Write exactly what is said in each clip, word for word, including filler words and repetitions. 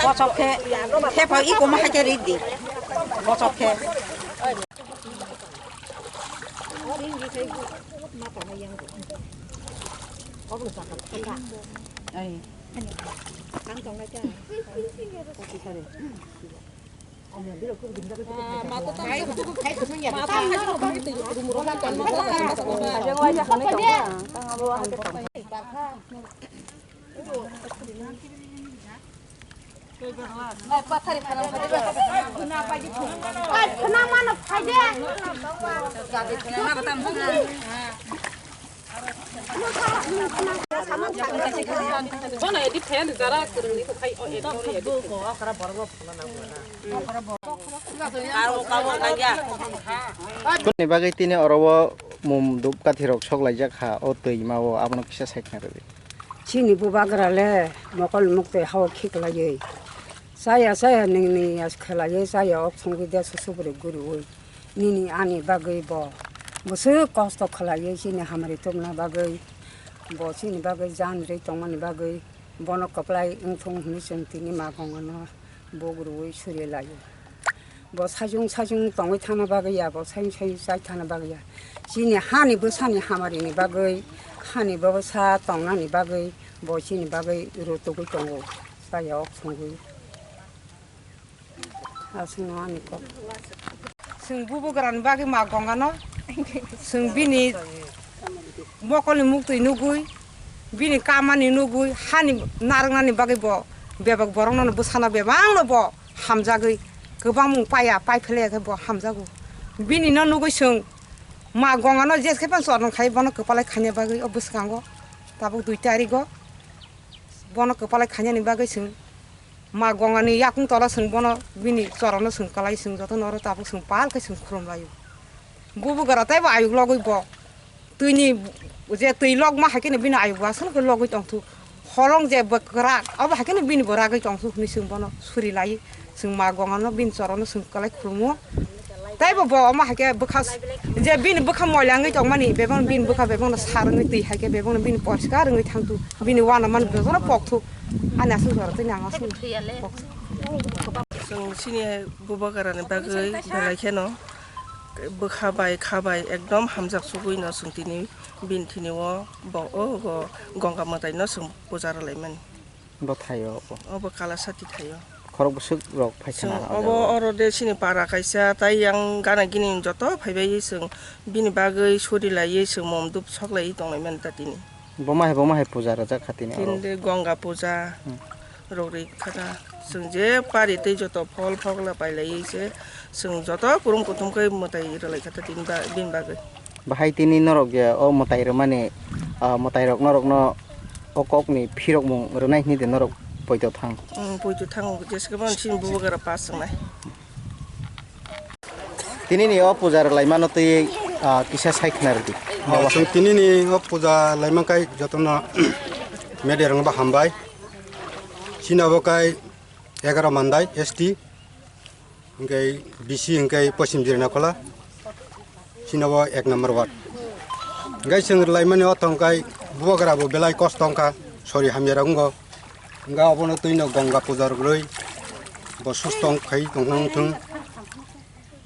Kosok khe, khe pha iko ma hai khe ri di. Kosok khe. Ai. Boni bagwi tini oro o mum dupkathi rok sok laijak ha o twi ma o, abono kisa sai khna rwdi. Chini bubagra le mokol muktwi hao khiklaiwi, chaya chaya nini as khlaiwi chaya ok songwi de susubri guriwi nini ani bagwi bo bwswk kosto khlaiwi chini hamari tubuna bagwi, bo chini bagwi jan rwi tongmani bagwi bono kwplai wngthung hwnwi chwng tini ma gongano buk rwui suri laio. Bo sajung sajung tongwi thangna bagwi ya, bo sayung sayung chai thangna bagwi ya. Chini hani bwsani hamarini bagwi, hani bwsa tongnani bagwi, bo chini bagwi rutugwi tongo, chaya ok songwi. Aswkno ani kok. Chwng bubagrani bagwi ma gongano, chwng bini mokolni muktwi nugwi, Bini kamani nugwi hani narwknani bagwi bo bebak borokno bwsano bebakno bo hamjagwi kwbangmung paiya, pai phele khe bo hamjago. Bini no nugwi chwng ma gongano jes khe phano chorno khai bono kwpalai khaina bagwi o bwskango tabuk dui tarigo bono kwpalai khainani bagwi chwng Ma gongani yakung tola chwng bono bini chorono chwng kwlai chwng jotono oro tabuk chwng pal khe chwng khulum laio. Bubagra taibo ayuk logwi bo twini je twi lokma hai kheno bini ayuk bo aswk khe logwi tongthuk. Holong je bwkrak abo hai kheno bini bo ragwi tongthuk hwnwi chwng bono suri lai chwng ma gongano bini chorono chwng kwlai khulumo. Taibo bo omo hai khe bwkha s-, je bini bwkha moila wngwi tongmani, bebakno bini bwkha bebakno sar wngwi twi hai khe bebakno bini poriskar wngwi thangthu, bini uanamani bebakno pokthuk. Ani aswk jora twi nang aswk pokthuk. Chwng chini bubagrani bagwi belai kheno bwkha bai kha bai ekdom hamjak chugwi no chwng tini bini thini o bo o go Gongga mwtai no chwng puja rwlaimani. Bo thaio obo. Obo Kalasati thaio. Khorok bwswk rok phai Chwng sana obo oro de chini para kaisa, tai yang gana gini joto phaibai chwng bini bagwi suri laiwi chwng mom dup sok laiwi tonglai mani ta tini. Bo ma hai, bo ma hai puja rwjak kha tini oro. Tini de Gongga puja Hmm. rok ri kha ta. Chwng je pari tei joto phol phokla pai laiwi se chwng joto kurum kuthum khe mwtai rwlai kha ta tini ba-, bini bagwi. Bahai tini norok je o mwtai rwmani, ah, mwtai rok norokno o kokni phirokmung rwnai hwnwi de norok poito thang. Mm, poito thang, jesa khe bono chini bubagra pass wngnai. Tini ni o puja rwlaimano twi, ah, kisa sai khna rwdi. Ah, chwng tini ni o puja laima kai jotono media rokno bo hambai. Chini abo kai egaroh Mandai S T. Hingke B C hingke Poschim Jirinakhwla, chini bo ek number ward. Hingke chwng rwlaimani o thong kai bubagra bo belai kosto wngkha, sori hamya rok wngo. Hingke obono twino Gongga puja rwgwi bo susto wng khai tongthang wngthung.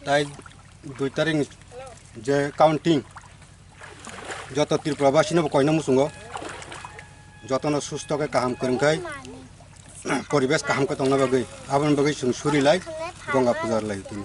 Tai dui tarik ni je counting, joto Tripura basi no bo koina muchungo, jotono susto khe kaham kwrwng khai poribesh kaham khe tongna bagwi, aboni bagwi chwng suri lai Gongga puja rwlai tini.